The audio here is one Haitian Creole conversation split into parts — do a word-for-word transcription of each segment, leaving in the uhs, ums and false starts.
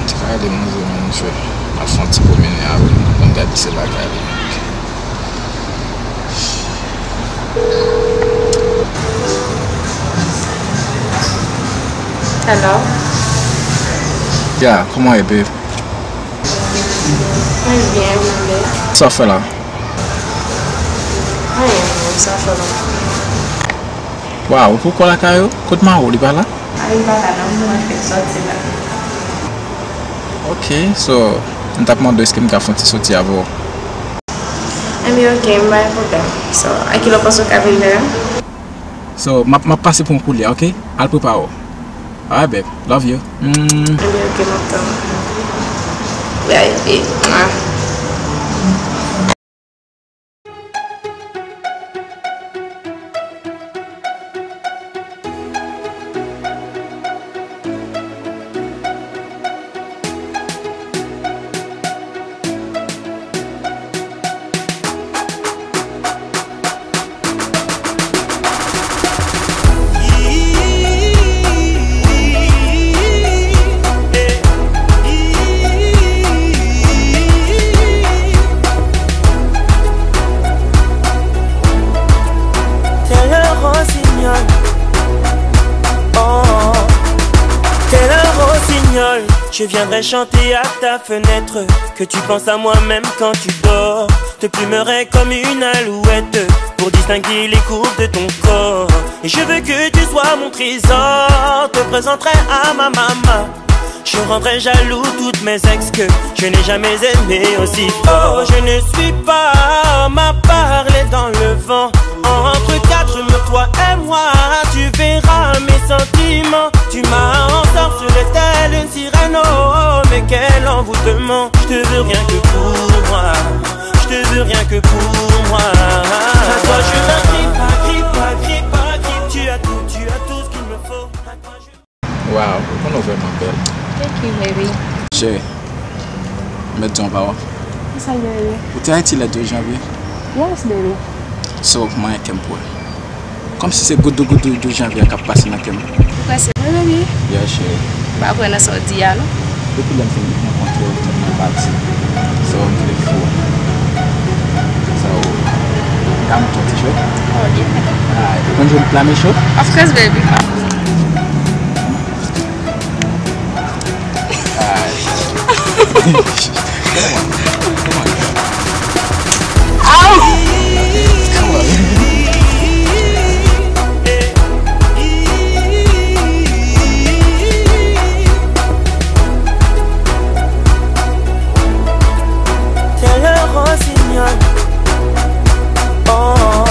Sa ka rele manje menm, mesye. N ap fè yon ti pwomennen avè l, n ap gade se bagay li. Hello? Yeah, kòman w ye, babe? Mwen byen, mwen byen. Sa w fè la? Anyen, mwen, sa w fè la? Waw, ou poko lakay ou? Kot Maro, li pa la? A, li pa la non, mwen fèk sòti la. Ok, so, m t ap mande w èske m ka fè yon ti soti avè w. Enben, ok, m pa gen pwoblèm. So, a ki lè w panse w ka vin la? So, m ap, m ap pase pran w koulye a, ok? Al prepare w. Alright, babe. Love you. Mm. Enben, ok, m ap tann ou. Bye, babe. Mwa. T'es le rossignol. Oh, t'es le rossignol. Je viendrai chanter à ta fenêtre. Que tu penses à moi même quand tu dors. Te plumerai comme une alouette pour distinguer les courbes de ton corps. Et je veux que tu sois mon trésor. Te présenterai à ma maman. Je rendrai jaloux toutes mes ex que je n'ai jamais aimé aussi fort. Oh, je ne suis pas homme à parler dans le vent. Entre quatre murs, toi et moi, tu verras mes sentiments. Tu m'as ensorcelé telle une sirène, oh, mais quel envoûtement. Je te veux rien que pour moi. Je te veux rien que pour moi. À toi, je ne crie pas, crie pas, crie pas, crie. Tu as tout, tu as tout ce qu'il me faut. À toi, je Wow, ou konnen w vrèman bèl. Thank you, baby. Cheri, m mèt di w yon pawòl. What's up, baby? Ou te Ayiti lè douz janvye? Yes, baby. So, manyen kè m pou ou. Kòmsi se goudou goudou douz janvye a k ap pase nan kè m. Ou kwè se vre, baby? Yeah, cheri. M pa kwè nan sa w di a, non. Depi lè m fin rankontre w, tèt mwen pati. So, m vle fou. So, ka m montre w ti jwèt? Oh, yeah. Alright. Ou konn jwe pla men cho? Of course, baby. Ah. Alright. Come on. Come on. Ow! Come on. T'es le rossignol. Oh,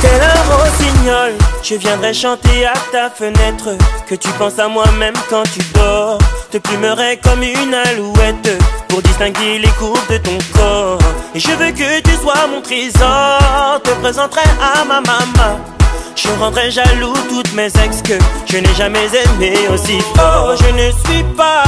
t'es le rossignol. Je viendrai chanter à ta fenêtre. Que tu penses à moi même quand tu dors. Te plumerai comme une alouette pour distinguer les courbes de ton corps. Et je veux que tu sois mon trésor. Te présenterai à ma maman. Je rendrai jaloux toutes mes ex que je n'ai jamais aimé aussi fort. Oh, je ne suis pas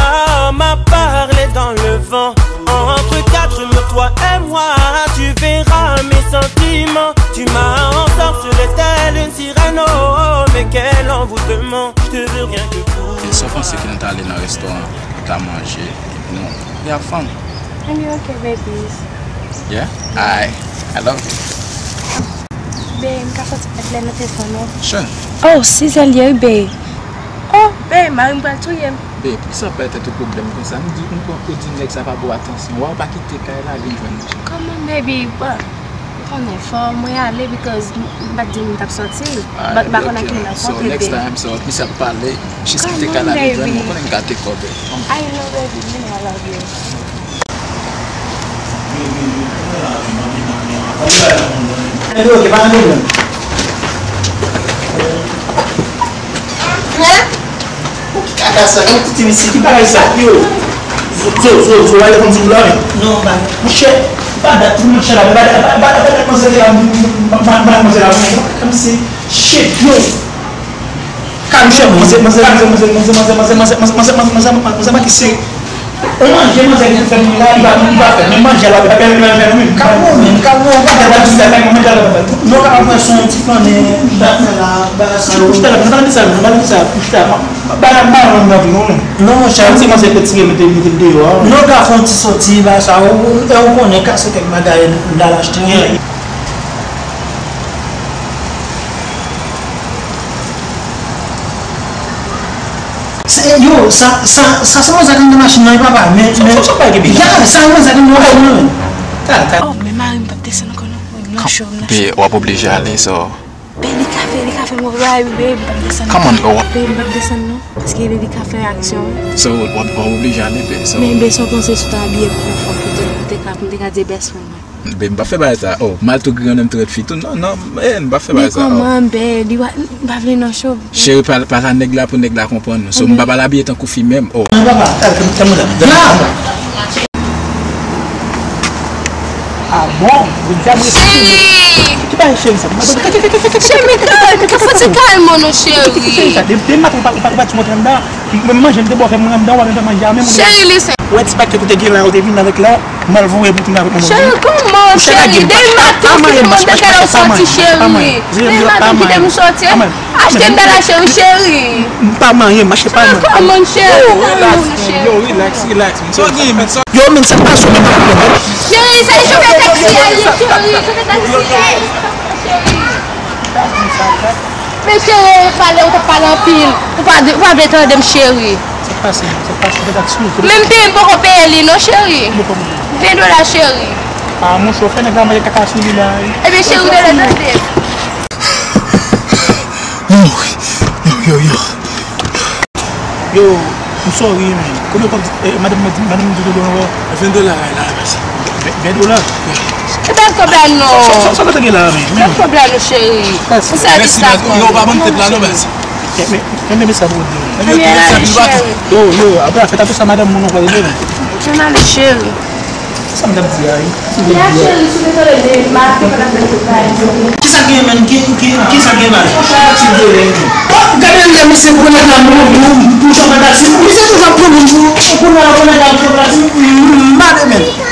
homme à parler dans le vent. Entre quatre murs, toi et moi, tu verras mes sentiments. Tu m'as ensorcelé telle une sirène, oh, mais quel envoûtement. Je te veux rien que pour moi. Sa w panse ke nou ta ale nan restoran, nou ta manje, nou, we have fun. Anyway, ok, baby. Yeah? Alright. I love you. Babe, m ka soti pèt lè nan telefòn ou? Sure. Oh, Sizèl ye wi, babe. Oh, babe, mari m pral touye m. Babe, poukisa w bay tèt ou pwoblèm konsa? M di, m pran, ou di nèg sa pa ba w atansyon. Wa w pa kite kay la vin jwenn ou. Kòman, baby? Bon, ou konnen fò mwen ale because m, m pa t di m t ap soti. But m pa konn ak ki m ap rantre, babe. So, next time, so, misye ap pale, jis kite kay la vin jwenn mwen. Ou konnen m ka take over. I know, baby, you know I love you. Anyway, ok, pa gen pwoblèm. Hein? Ki kaka sa? Ki ti misye? Ki bagay sa? Yo. Zo, zo, zo, zo, la, yo konn di m la, men. Non, ba, monchè, pa dat, monchè, la, pa dat, pa dat, pa dat, manzè la, manzè la, kòmsi, shit, yo. Ka, monchè, manzè, manzè, manzè, manzè, pa ki se. On manje, manzè, ki fè m la, li pa, li pa fè. Men manje la, li pa fè, li pa fè, non, men. Ka bon, men, ka bon, pa fè, pa fè, non, ka bon, son ti flannen, li pa fè la, ba, sa, yo. Kouch ta la, pa di sa, pa di sa, kouch ta la. Bagay m pa renmen nan vi w non. Non, monchè. Ti manzè te tire mete, mete l deyò a. Non, ka fè yon ti soti, ba sa, ou, ou, e ou konnen kase kèk bagay m t al achte. Yeah. Se, yo, sa, sa, sa se yon zak anndan machin nan, wi, papa. Men, men, sa, sa pa gen piga. Ya, sa yon zak anndan machin nan, wi. Ta, ta. Oh, men mari m p ap desann ankò non. Wi, m nan cho, m nan cho. Be, w ap oblije ale, so. Be, li ka fè, li ka fè move bagay, wi, be, m p ap desann non. Come on, oh. Be, m p ap desann non. Paske li, li ka fè aksyon, wi. So, w ap, w ap oblije ale, be, so. Men, be, sa w panse si w ta abiye pi anfòm pou te, pou te ka, pou m te ka di best friend mwen? Be, m pa fè bagay sa. Oh, m al tou griyen menm tou rèd fi tou. Non, non, eh, m pa fè bagay sa. Men kòman, be, li wa, m pa vle nan cho. Cheri, pale, pale a nèg la pou nèg la konprann nou. So, m pa pral abiye tankou fi menm. Oh. Non, papa, pale, pale, pale. Ah bon? Cheri! Ki bagay cheri sa? Cheri, kalm, fò ti kalm non, cheri. Ki cheri sa? De, de maten ou pa, ou pa, ou pa ti montre anndan. Menm manje m te ba w fè m anndan, w pa menm fè manje a menm. Cheri, listen. Ou wè ti pakèt ou te gen la, ou te vin avèk la, m al voye pou tounen avèk manman. Cheri, kòman, cheri? Depi maten ou fouti mande kèl ou sòti, cheri. Depi maten kite m sòti. Achte m bagay, cheri, cheri. M pa manyen, m achte pa manyen. Cheri, kòman, cheri? Yo, relax, relax, relax. Sa w gen, men, sa. Yo, men, sa pa sou menm pwoblèm. Cheri, se chofè taksi a ye, cheri, chofè taksi a ye, cheri. Men cheri, pale, ou t ap pale anpil. Ou pa, ou pa vle tande m, cheri. Sa k pase, sa k pase, sa k pase. Menm pi m poko peye li non, cheri. Ven dola, cheri. Ah, monchè, ou fè nèg la manje kaka sou li la, wi. Ebyen, cheri, ou dwe tande. Yo, yo, yo, yo. Yo, m sorry, men. Konbyen kòb, eh, madanm mwen di, madanm mwen di w te dwe ankò? Ven dola la, la, baz. Ven, ven dola? E pa pwoblèm non. Sa, sa, sa, sa w gen la, men? Pa pwoblèm non, cheri. Ou sèvis la pou mwen. Yo, pa ban m tèt la non, baz. Men, men, men, men sa pou w di. Ebyen, ale, cheri. Yo, yo, apre afè tatou sa, madanm mwen ankò, men. Jan ale, cheri. Sa m t ap di a, wi. Ya, cheri, si w te tande, m ap te konn ap fè tout bagay. Kisa k gen, menm? Ki, ki, kisa k gen la? Bon, gade lè misye pran nèg la, nou, nou, nou, nou, misye toujou ap pran moun pou, pou nèg la, pran nèg la, pran nèg la, m pa de menm.